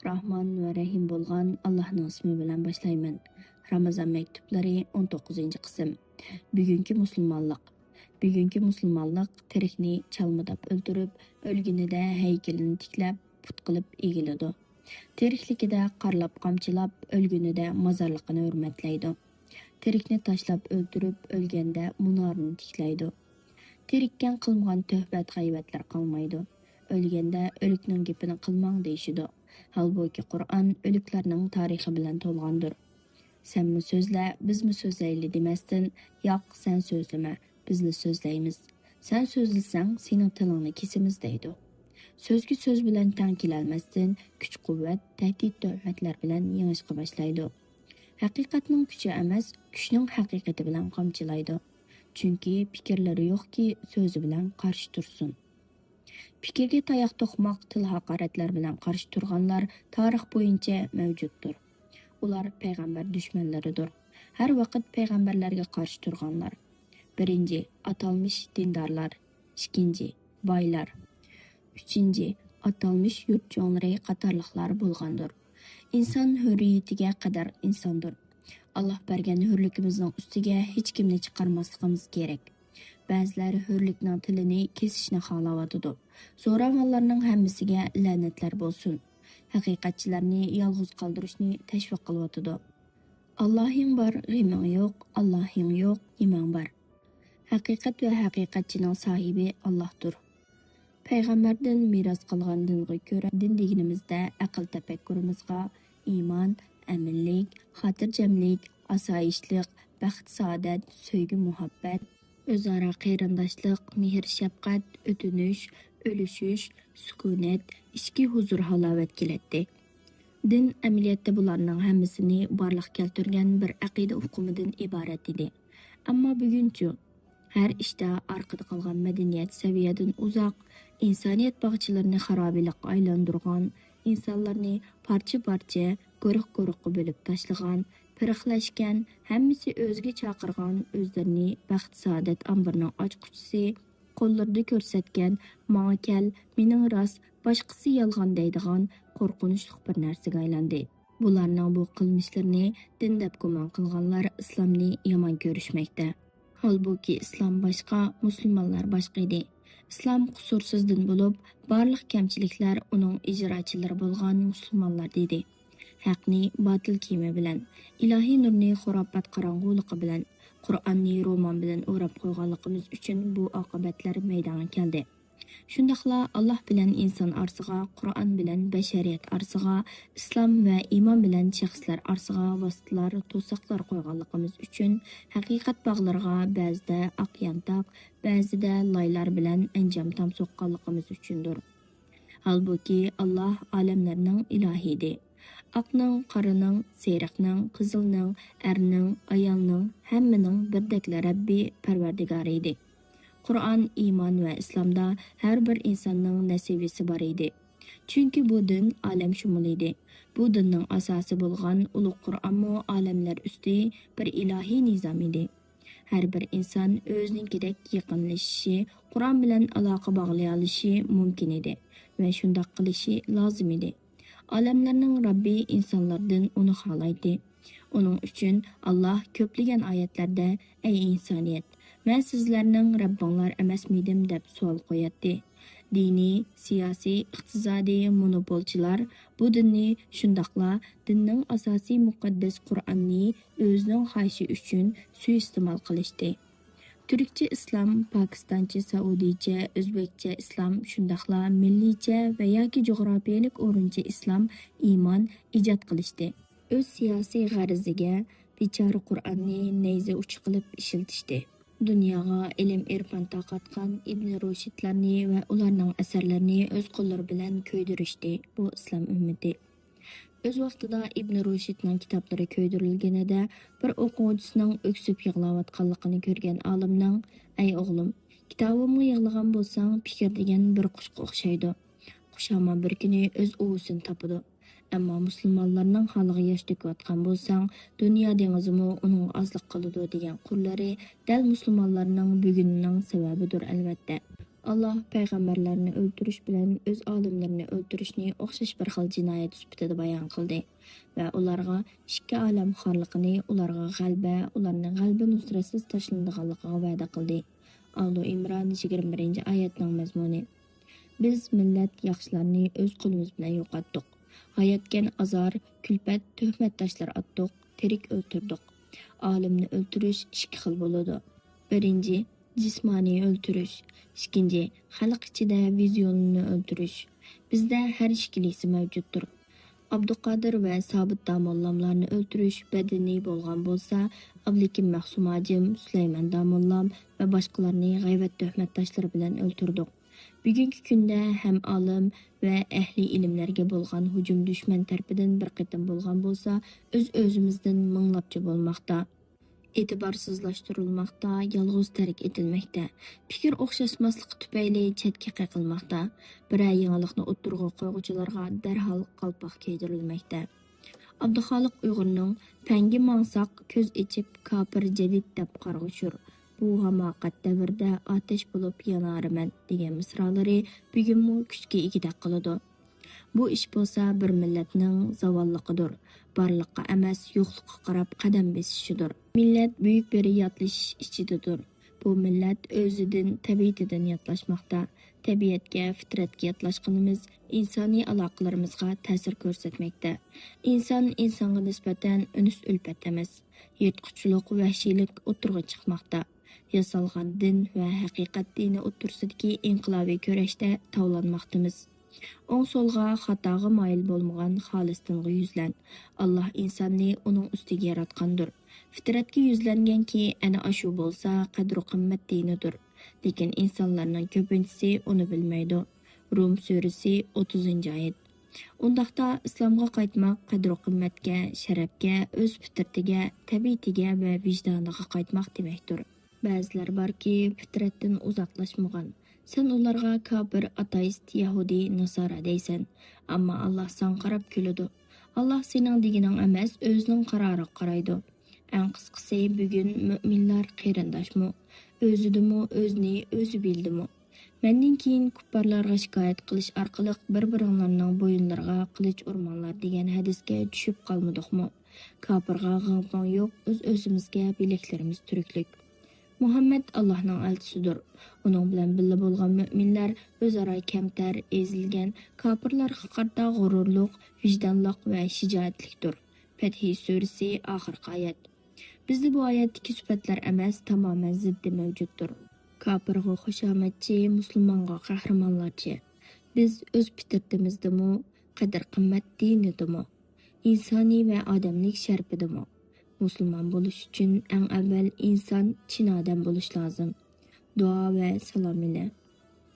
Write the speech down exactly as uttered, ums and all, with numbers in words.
راھمان ۋە رەھىم بولغان ئاللاھنىڭ ئىسمى بىلەن باشلايمەن. رامازان مەكتۇپلىرى، ئون توققۇزىنچى قىسىم. بۈگۈنكى مۇسۇلمانلىق. بۈگۈنكى مۇسۇلمانلىق تىرىكنى چالمىداپ ئۆلتۈرۈپ، ئۆلگىنىدە ھەيكىلىنى تىكلەپ، پۇت قىلىپ ئېگىلىدۇ. تىرىكلىكىدە قارلاپ قامچىلاپ، ئۆلگىنىدە مازارلىقىنى ھۆرمەتلەيدۇ. تىرىكنى تاشلاپ ئۆلتۈرۈپ، ئۆلگەندە مۇنارىنى تىكلەيدۇ. تىرىككەن قىلمىغان تۆھبەت، غەيۋەتلەر قالمايدۇ. ئۆلگەندە ئۆلۈكنىڭ گېپىنى قىلماڭ دېيىشىدۇ. ھالبۇكى، قۇرئان ئۆلۈكلەرنىڭ تارىخى بىلەن تولغاندۇر. سەنمۇ سۆزلە، بىزمۇ سۆزلەيلى دېمەستىن، ياق، سەن سۆزلىمە، بىزلا سۆزلەيمىز. سەن سۆزلىسەڭ، سېنىڭ تىلىڭنى كېسىمىز دەيدۇ. سۆزگە سۆز بىلەن تەڭ كېلەلمەستىن، كۈچ-قۇۋۋەت، تەھدىت-تۆھمەتلەر بىلەن يېڭىشقا باشلايدۇ. ھەقىقەتنىڭ كۈچى ئەمەس، كۈچنىڭ ھەقىقىتى بىلەن قامچىلايدۇ. چۈنكى پىكىرلىرى يوقكى، سۆزى بىلەن قارشى تۇرسۇن. پىكىرگە تاياق توقماق، تىل ھاقارەتلەر بىلەن قارشى تۇرغانلار تارىخ بويىچە مەۋجۇتتۇر. ئۇلار پەيغەمبەر دۈشمەنلىرىدۇر. ھەر ۋاقىت پەيغەمبەرلەرگە قارشى تۇرغانلار. بىرىنچى، ئاتالمىش دىندارلار. ئىككىنچى، بايلار. ئۈچىنچى، ئاتالمىش يۇرت چوڭلىرى قاتارلىقلار بولغاندۇر. ئىنسان ھۆرىيىتىگە قەدەر ئىنساندۇر. ئاللاھ بەرگەن ھۆرلۈكىمىزنىڭ ئۈستىگە ھېچكىمنى چىقارماسلىقىمىز كېرەك. بەزىلەر ھۆرلۈكنىڭ تىلىنى كېسىشنى خالاۋاتىدۇ. زوراۋانلارنىڭ ھەممىسىگە لەنەتلەر بولسۇن. ھەقىقەتچىلەرنى يالغۇز قالدۇرۇشنى تەشۋىق قىلىۋاتىدۇ. ئاللاھىڭ بار، غېمىڭ يوق، ئاللاھىڭ يوق، نېمەڭ بار؟ ھەقىقەت ۋە ھەقىقەتچىنىڭ ساھىبى ئاللاھتۇر. پەيغەمبەردىن مىراس قالغان دىنغا كۆرە، دىن دېگىنىمىزدە ئەقىل تەپەككۇرىمىزغا ئىمان، ئەمىنلىك، خاتىرجەملىك، ئاسايىشلىق، بەخت-سائادەت، سۆيگۈ-مۇھەببەت، ئۆزئارا قېرىنداشلىق، مېھىر-شەپقەت، ئۆتۈنۈش، ئۆلۈشۈش، سۈكۈنەت، ئىچكى ھۇزۇر-ھالاۋەت كېلەتتى. دىن ئەمەلىيەتتە بۇلارنىڭ ھەممىسىنى بارلىققا كەلتۈرگەن بىر ئەقىدە ئۇقۇمىدىن ئىبارەت ئىدى. ئەمما بۈگۈنچۇ؟ ھەر ئىشتا ئارقىدا قالغان مەدەنىيەت سەۋىيەدىن ئۇزاق، ئىنسانىيەت باغچىلىرىنى خارابىلىققا ئايلاندۇرغان، ئىنسانلارنى پارچە-پارچە، گۇرۇھ-گۇرۇھقا بۆلۈپ تاشلىغان، پىرقىلەشكەن، ھەممىسى ئۆزىگە چاقىرغان، ئۆزلىرىنى بەخت-سائادەت ئامبىرىنىڭ ئاچقۇچىسى، قوللىرىدا كۆرسەتكەن، ماڭا كەل، مېنىڭ راست، باشقىسى يالغان دەيدىغان قورقۇنچلۇق بىر نەرسىگە ئايلاندى. بۇلارنىڭ بۇ قىلمىشلىرىنى دىن دەپ گۇمان قىلغانلار ئىسلامنى يامان كۆرۈشمەكتە. ھالبۇكى، ئىسلام باشقا، مۇسۇلمانلار باشقا ئىدى. ئىسلام قۇسۇرسىز دىن بولۇپ، بارلىق كەمچىلىكلەر ئۇنىڭ ئىجراچىلىرى بولغان مۇسۇلمانلاردا ئىدى. ھەقنى باتىل كىيىمى بىلەن، ئىلاھىي نۇرنى خۇراپات قاراڭغۇلۇقى بىلەن، قۇرئاننى رومان بىلەن ئوراپ قويغانلىقىمىز ئۈچۈن بۇ ئاقىۋەتلەر مەيدانغا كەلدى. شۇنداقلا ئاللاھ بىلەن ئىنسان ئارىسىغا، قۇرئان بىلەن بەشەرىيەت ئارىسىغا، ئىسلام ۋە ئىمان بىلەن شەخسلەر ئارىسىغا ۋاسىتىلەر، توساقلار قويغانلىقىمىز ئۈچۈن، ھەقىقەت باغلىرىغا بەزىدە ئاق يانتاق، بەزىدە لايلار بىلەن ئەنجام تام سوققانلىقىمىز ئۈچۈندۇر. ھالبۇكى، ئاللاھ ئالەملەرنىڭ ئىلاھىدى. ئاقنىڭ، قارىنىڭ، سېرىقنىڭ، قىزىلنىڭ، ئەرنىڭ، ئايالنىڭ، ھەممىنىڭ بىردەكلا رەببى، پەرۋەردىگارى ئىدى. قۇرئان، ئىمان ۋە ئىسلامدا ھەر بىر ئىنساننىڭ نەسىۋىسى بار ئىدى. چۈنكى بۇ دىن ئالەم شۇمۇل ئىدى. بۇ دىننىڭ ئاساسى بولغان ئۇلۇغ قۇرئانمۇ ئالەملەر ئۈستى بىر ئىلاھىي نىزام ئىدى. ھەر بىر ئىنسان ئۆزىنىڭكىدەك يېقىنلىشىشى، قۇرئان بىلەن ئالاقە باغلىيالىشى مۇمكىن ئىدى ۋە شۇنداق قىلىشى لازىم ئىدى. ئالەملەرنىڭ رەببى ئىنسانلاردىن ئۇنى خالايتتى. ئۇنىڭ ئۈچۈن ئاللاھ كۆپلىگەن ئايەتلەردە، ئەي ئىنسانىيەت، مەن سىزلەرنىڭ رەببىڭلار ئەمەسمىدىم؟ دەپ سوئال قوياتتى. دىنىي، سىياسىي، ئىقتىسادىي مونوپولچىلار بۇ دىننى، شۇنداقلا دىننىڭ ئاساسىي مۇقەددەس قۇرئاننى ئۆزىنىڭ خاھىشى ئۈچۈن سۇيىئىستېمال قىلىشتى. تۈركچە ئىسلام، پاكىستانچە، سەئۇدىيچە، ئۆزبەكچە ئىسلام، شۇنداقلا مىللىيچە ۋە ياكى جۇغراپىيەلىك ئورۇنچە ئىسلام، ئىمان ئىجاد قىلىشتى. ئۆز سىياسىي غەرىزىگە بىچارە قۇرئاننى نەيزە ئۇچى قىلىپ ئىشلىتىشتى. دۇنياغا ئىلىم-ئېرپان تارقاتقان ئىبن رۇشدلارنى ۋە ئۇلارنىڭ ئەسەرلىرىنى ئۆز قوللىرى بىلەن كۆيدۈرۈشتى. بۇ ئىسلام ئۈممىتى. ئۆز ۋاقتىدا ئىبن رۇشدنىڭ كىتابلىرى كۆيدۈرۈلگىنىدە، بىر ئوقۇغۇچىسىنىڭ ئۆكسۈپ يىغلاۋاتقانلىقىنى كۆرگەن ئالىمنىڭ، ئەي ئوغلۇم، كىتابىمغا يىغلىغان بولساڭ، پىكىر دېگەن بىر قۇشقا ئوخشايدۇ. قۇش ھامان بىر كۈنى ئۆز ئۇۋىسىنى تاپىدۇ. ئەمما مۇسۇلمانلارنىڭ ھالىغا ياش تۆكۈۋاتقان بولساڭ، دۇنيا دېڭىزىمۇ ئۇنىڭغا ئازلىق قىلىدۇ، دېگەن قۇرلىرى دەل مۇسۇلمانلارنىڭ بۈگۈنىنىڭ سەۋەبىدۇر، ئەلۋەتتە. ئاللاھ پەيغەمبەرلەرنى ئۆلتۈرۈش بىلەن ئۆز ئالىملىرىنى ئۆلتۈرۈشنى ئوخشاش بىر خىل جىنايەت سۈپىتىدە بايان قىلدى ۋە ئۇلارغا ئىككى ئالەم خارلىقىنى، ئۇلارغا غەلىبە، ئۇلارنى غەلىبە نۇسرەتسىز تاشلىنىدىغانلىقىغا ۋەدە قىلدى. ئالۇ ئىمران يىگىرمە بىرىنچى ئايەتنىڭ مەزمۇنى. بىز مىللەت ياخشىلارنى ئۆز قولىمىز بىلەن يوقاتتۇق. ھاياتكەن ئازار، كۈلپەت، تۆھمەت تاشلىرى ئاتتۇق، تىرىك ئۆلتۈردۇق. ئالىمنى ئۆلتۈرۈش ئىككى خىل بولىدۇ. بىرىنچى، جىسمانىي ئۆلتۈرۈش. ئىككىنچى، خەلق ئىچىدە ۋىزيونىنى ئۆلتۈرۈش. بىزدە ھەر ئىككىلىسى مەۋجۇتتۇر. ئابدۇقادىر ۋە سابىت داموللاملارنى ئۆلتۈرۈش بەدىنىي بولغان بولسا، ئابلىكىم مەخسۇم ھاجىم، سۇلايمان داموللام ۋە باشقىلارنى غەيۋەت تۆھمەت تاشلىرى بىلەن ئۆلتۈردۇق. بۈگۈنكى كۈندە ھەم ئالىم ۋە ئەھلى ئىلىملەرگە بولغان ھۇجۇم دۈشمەن تەرىپىدىن بىر قېتىم بولغان بولسا، ئۆز-ئۆزىمىزدىن مىڭلاپچە بولماقتا. ئېتىبارسىزلاشتۇرۇلماقتا، يالغۇز تەرك ئېتىلمەكتە. پىكىر ئوخشاشماسلىقى تۈپەيلى چەتكە قېقىلماقتا. بىرەر يېڭىلىقنى ئوتتۇرىغا قويغۇچىلارغا دەرھال قالپاق كىيدۈرۈلمەكتە. ئابدۇخالىق ئۇيغۇرنىڭ «پەڭگە ماڭساق، كۆز ئېچىپ، كاپىر جەدىد دەپ قارغىشۇر، بۇ ھاماقەت دەۋرىدە ئاتەش بولۇپ يانارمەن» دېگەن مىسرالىرى بۈگۈنمۇ كۈچكە ئىگىدەك قىلىدۇ. بۇ ئىش بولسا بىر مىللەتنىڭ زاۋاللىقىدۇر، بارلىققا ئەمەس، يوقلۇققا قاراپ قەدەم بېسىشىدۇر. مىللەت بۈيۈك بىر ياتلىشىش ئىچىدىدۇر. بۇ مىللەت ئۆزىدىن، تەبىئىتىدىن ياتلاشماقتا. تەبىئەتكە، پىترەتكە ياتلاشقىنىمىز ئىنسانىي ئالاقىلىرىمىزغا تەسىر كۆرسەتمەكتە. ئىنسان ئىنسانغا نىسبەتەن ئۈنس-ئۈلپەت ئەمەس، يىرتقۇچلۇق، ۋەھشىيلىك ئوتتۇرىغا چىقماقتا. ياسالغان دىن ۋە ھەقىقەت دىنى ئوتتۇرىسىدىكى ئىنقىلابىي كۈرەشتە تاۋلانماقتىمىز. ئوڭ-سولغا، خاتاغا مايىل بولمىغان خالىس دىنغا يۈزلەن. ئاللاھ ئىنساننى ئۇنىڭ ئۈستىگە ياراتقاندۇر. پىترەتكە يۈزلەنگەنكى، ئەنە ئاشۇ بولسا قەدرۇ-قىممەت دىنىدۇر. لېكىن ئىنسانلارنىڭ كۆپىنچىسى ئۇنى بىلمەيدۇ. رۇم سۈرىسى، ئوتتۇزىنچى ئايەت. ئۇنداقتا ئىسلامغا قايتماق قەدرۇ-قىممەتكە، شەرەپكە، ئۆز پىترىتىگە، تەبىئىتىگە ۋە ۋىجدانىغا قايتماق دېمەكتۇر. بەزىلەر باركى، پىترەتتىن ئۇزاقلاشمىغان. سەن ئۇلارغا كاپىر، ئاتېئىست، يەھۇدىي، ناسارا دەيسەن. ئەمما ئاللاھ ساڭا قاراپ كۈلىدۇ. ئاللاھ سېنىڭ دېگىنىڭ ئەمەس، ئۆزىنىڭ قارارىغا قارايدۇ. ئەڭ قىسقىسى، بۈگۈن مۆمىنلەر قېرىنداشمۇ؟ ئۆزىدىمۇ، ئۆزىنى ئۆزى بىلدىمۇ؟ مەندىن كېيىن كۇپپارلارغا شىكايەت قىلىش ئارقىلىق بىر-بىرىڭلارنىڭ بويۇنلىرىغا قىلىچ ئۇرماڭلار دېگەن ھەدىسكە چۈشۈپ قالمىدۇقمۇ؟ كاپىرغا غىڭ-پىڭ يوق، ئۆز-ئۆزىمىزگە بىلەكلىرىمىز تۈرۈكلۈك. مۇھەممەد ئاللاھنىڭ ئەلچىسىدۇر. ئۇنىڭ بىلەن بىللە بولغان مۆمىنلەر ئۆزئارا كەمتەر، ئېزىلگەن، كاپىرلارغا قارىتا غۇرۇرلۇق، ۋىجدانلىق ۋە شىجائەتلىكتۇر. پەتھى سۈرىسى، ئاخىرقى ئايەت. بىزدە بۇ ئايەتتىكى سۈپەتلەر ئەمەس، تامامەن زىددى مەۋجۇتتۇر. كاپىرغا خۇشامەتچى، مۇسۇلمانغا قەھرىمانلارچە. بىز ئۆز پىترىتىمىزدىمۇ، قەدىر-قىممەت دىنىدىمۇ، ئىنسانىي ۋە ئادەملىك شەرىپىدىمۇ؟ مۇسۇلمان بولۇش ئۈچۈن ئەڭ ئەۋۋەل ئىنسان، چىن ئادەم بولۇش لازىم. دۇئا ۋە سالام ئىلى.